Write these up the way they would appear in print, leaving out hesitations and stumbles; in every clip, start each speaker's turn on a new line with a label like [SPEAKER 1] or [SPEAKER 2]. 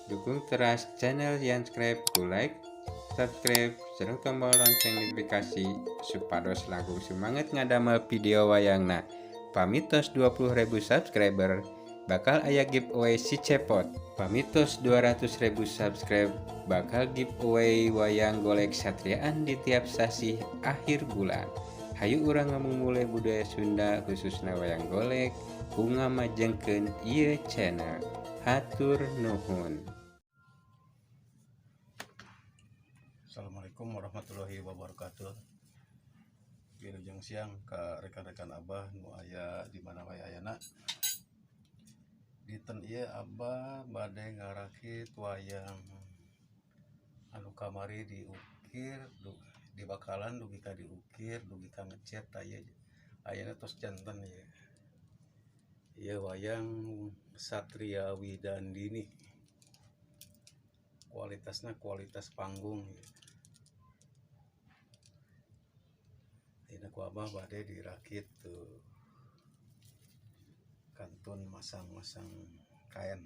[SPEAKER 1] Dukung teras channel Yanscribe ku like, subscribe, sareng tombol lonceng notifikasi supados langkung semangat ngadamel video wayangna. Pamitos 20.000 subscriber bakal aya giveaway si cepot. Pamitos 200.000 subscribe bakal giveaway wayang golek satriaan di tiap sasih akhir bulan. Hayu urang ngamumule budaya Sunda khususna wayang golek ku ngamajengkeun ieu channel. Hatur nuhun.
[SPEAKER 2] Assalamualaikum warahmatullahi wabarakatuh. Wilujeng siang ke rekan-rekan Abah nu aya di mana wae ayana. Dinten ieu Abah bade ngarakit wayang anu kamari diukir di bakalan dugi ka diukir dugi ka ngecet aya ayana tos janten ieu. Ieu wayang Satria Widandini. Kualitasna kualitas panggung ieu. Ayeuna ku Abah bade dirakit tuh kantun masang-masang kain.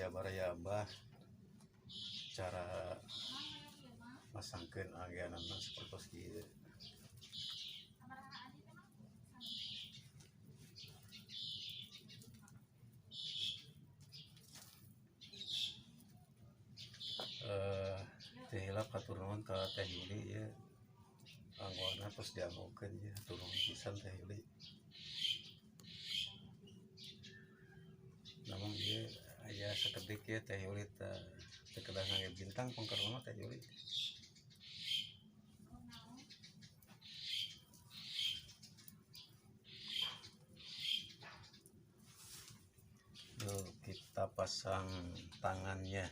[SPEAKER 2] ya baraya Abah cara masangkeun ageanana sapertos ieu. Teh hilap hatur nuhun ka Teh Yuli ya, anggoana terus dianggokeun ya, hatur nuhun pisan Teh Yuli. Namun ieu aya sakedik ya Teh Yuli teh kedah ngangge bintang pangkerna Teh Yuli. Tuh, kita pasang tangannya.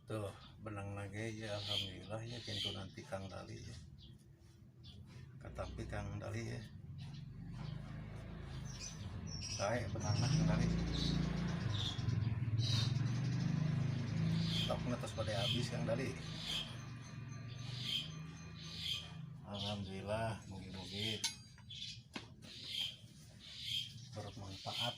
[SPEAKER 2] Tuh benang nage ya, alhamdulillah ya, kintu nanti Kang Dali ya, katampi Kang Dali ya, saya benangna Kang Dali stoknya terus pada habis Kang Dali. Alhamdulillah, mugi-mugi bermanfaat.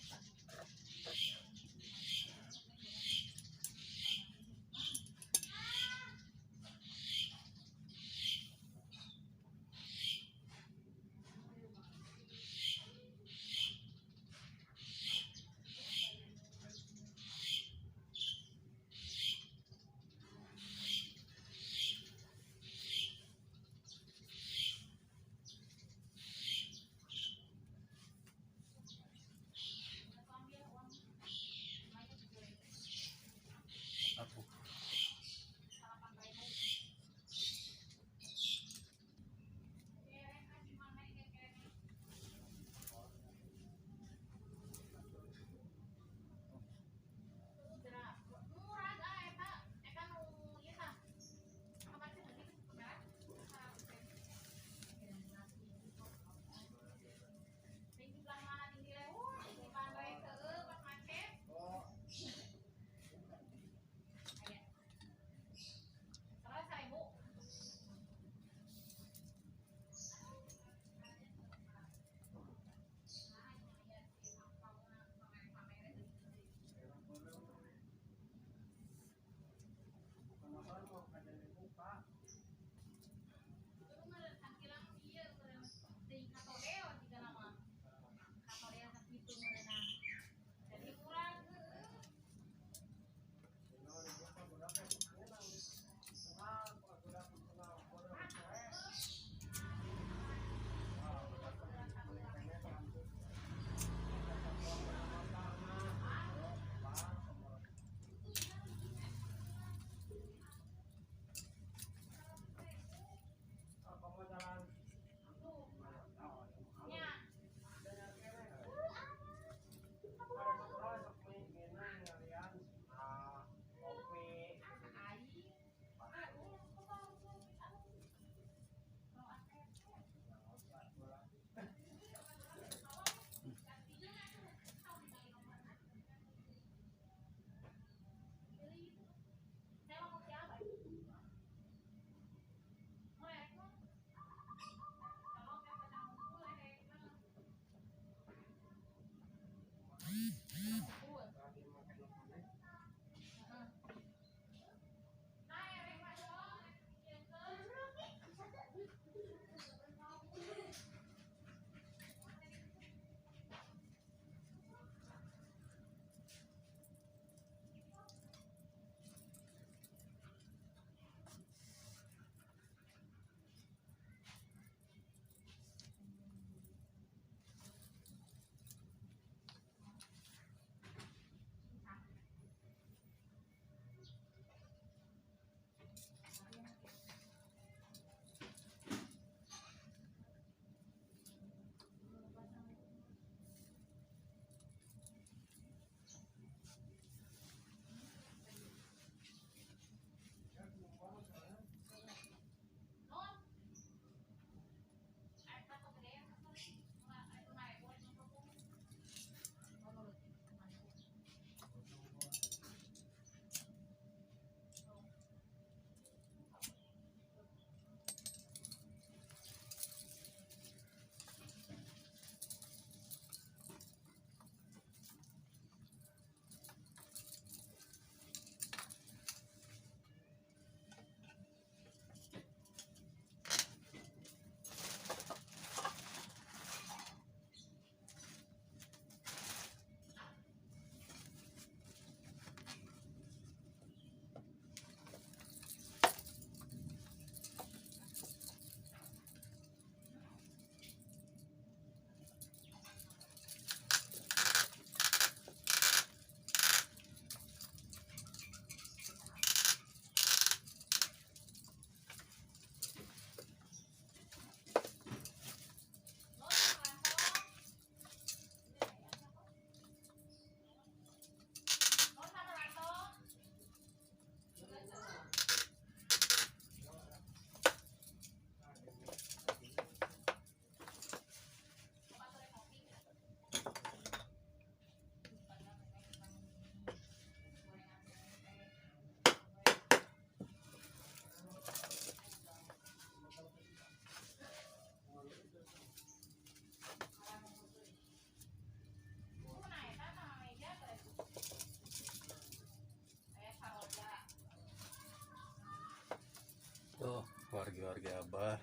[SPEAKER 2] Tuh wargi-wargi Abah,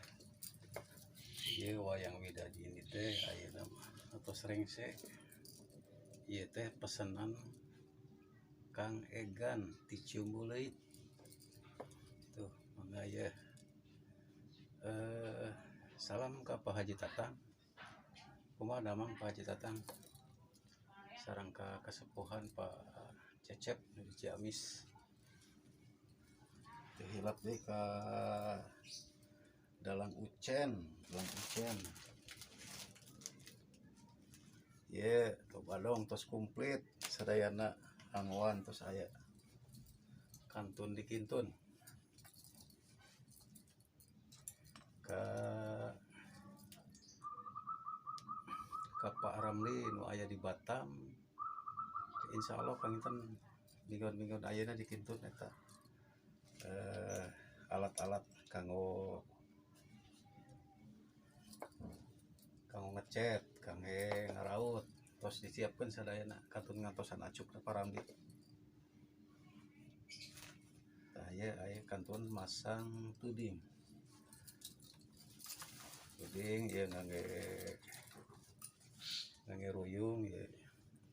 [SPEAKER 2] ieu wayang Widadini teh ayeuna mah atos rengse. Ieu teh pesenan Kang Egan ti Ciumbuleuit. Tuh mangga ieu. Salam ka Pak Haji Tatang. Kumaha damang Pak Haji Tatang? Sareng ka kasepuhan Pak Cecep di Ciamis. Teu hilap deui ka Dalang Ucen, Dalang Ucen. Ye, tuh balong tos komplit sadayana anggoan tos aya. Kantun dikintun. Ka ka Pak Ramli nu aya di Batam. Insyaallah panginten minggon-minggon ayeuna dikintun eta. Alat-alat kanggo kanggo ngecet, kangge ngaraut, tos disiapkeun sadayana kantun ngantosan acukna Pak Ramli. Tah ieu aya kantun masang tuding. Tuding ieu ngangge ngangge ruyung ieu.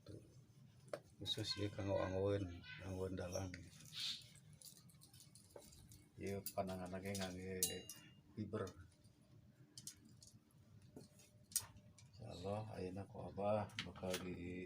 [SPEAKER 2] Tuh. Khusus ieu kanggo anggoeun, anggoeun dalang. Ieu pananganna ge ngangge fiber. Insyaallah ayeuna ku Abah bakal di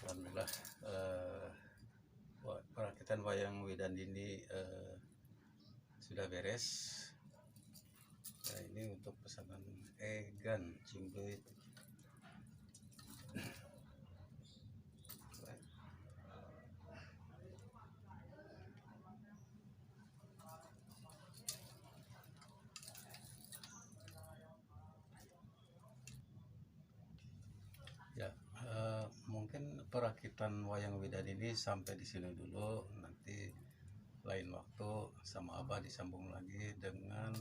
[SPEAKER 2] Alhamdulillah, perakitan wayang Widandini sudah beres. Nah, ini untuk pesanan Egan Ciumbuleuit. Ya, mungkin perakitan wayang Widandini sampai di sini dulu. Nanti lain waktu sama Abah disambung lagi dengan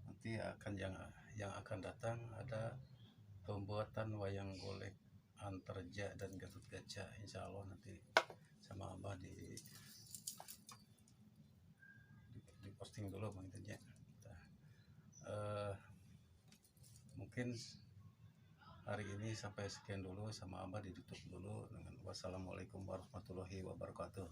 [SPEAKER 2] nanti akan yang akan datang ada pembuatan wayang golek Antarja dan Gatot Kaca. Insya Allah nanti sama Abah di Posting dulu panginten nya. Tah, mungkin hari ini sampai sekian dulu, sama Abah ditutup dulu dengan wassalamualaikum warahmatullahi wabarakatuh.